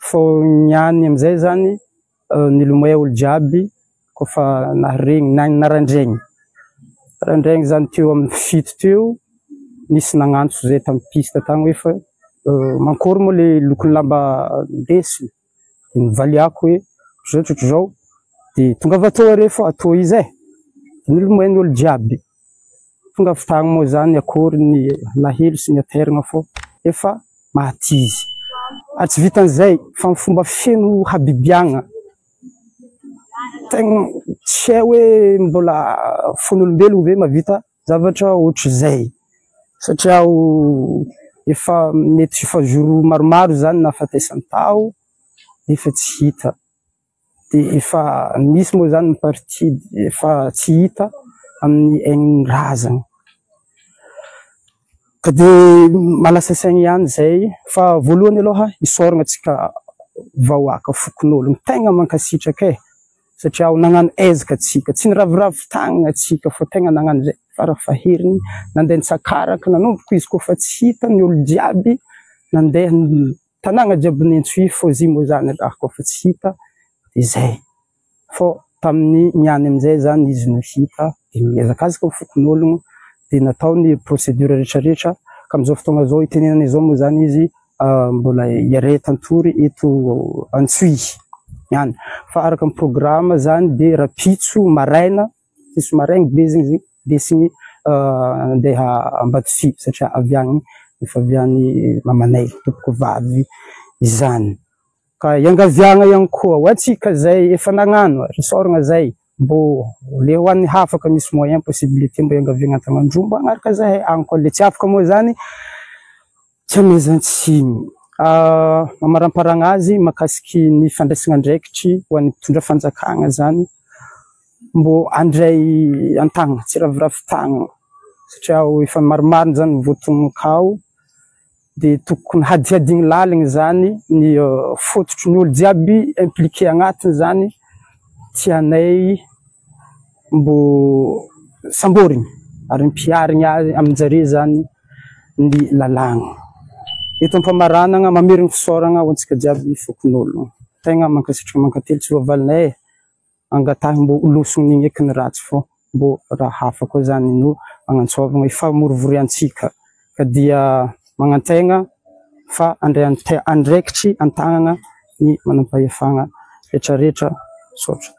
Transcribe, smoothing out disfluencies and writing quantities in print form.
Fô niany amizay zany nilomay olo jiaby kôfa naharegny na naraindraigny, naraindraigny zany teo amin'ny 7 teo nisy nagnantso zay tamin'ny piste tagny hoe fa mankôry moa le lokon'ny lamba ndesiny, de nivaliako hoe ohatr'izao ohatr'izao de tongava atô are fa atô izy e, nilomay ny olo jiaby. Tonga avy tagny moa zany akory ny alahelo sy ny aterana fô efa maty izy. Ary tsy vitan'izay fa ny fomba feno habibiagna tegna tsy hay hoe mbola fon'olombelogno ve mahavita zavatra ohatr'izay satria efa mety efa jour maromaro zany nahafatesany tao nefa tsy hita. Dia efa misy moa zany ny partie efa tsy hita amin'ny ain'ny razana. Ka dia mahalasa saina ihany izay fa voalohany aloha isaorana antsika vahoaka fokonolona tegna mankasitraka e satria nagnano ezaka antsika, tsy niraviravy tagnana antsika fa tegna nagnano izay farafaheriny nandeha nitsakaraka nanomboka izy koa fa tsy hita ny olo jiaby nandeha Tanàgna jiaby niantsoy fô zy moa zany raha koa fa tsy hita de zay. Fô tamin'ny niany amizay zany izy no hita de nihazakazaka ny fokonologno de natao ny procédure retraretra ka amizao fotoagna zao itenenana izao moa zany izy mbola iaretan-tory eto Antsohihy ihany fa araka ny programme zany de rapitso maraina Tsisy maraigny be zegny izy ndesigny andeha Ambatosia satria avy agny efa avy any mamanay tompoko vavy izany. Ka iangaviagna ihany koa ho antsika zay efa nagnano ary isaoragna zay mbô le ho an'ny hafa ka misy moyen possibilité mbô iangaviagna an-tagnandroa mba hagnaraka zahay agny koa le tsy afaka moa zany tsy amezan-tsiny. Mamaramparagna azy mahakasiky ny fandraisana andraikitry ho an'ny mpitondra fanjakagna zany. Mbô handray an-tagnana, tsy hiraviravy tagnana satria efa maromaro zany ny voatonona akao dia tokony hadihadiana lalina zany ny fototry ny olo jiaby impliqué agnatiny zany tianay mbô samborina ary ampiharina amin-jare zany ny lalàna. Eto am-pamaranana mamerina fisaorana ho antsika jiaby fokonolona, tegna mankasitraka mankatelo tsy voavalinay e. Angatahy mbô ho losogny eky ny ratsy fô mbô raha hafa koa zany no agnantsôvagna ifamorovoriantsika ka dia magnantegna fa andray andraikitry an-tagnana ny manampahefagna retraretra. Misaotra.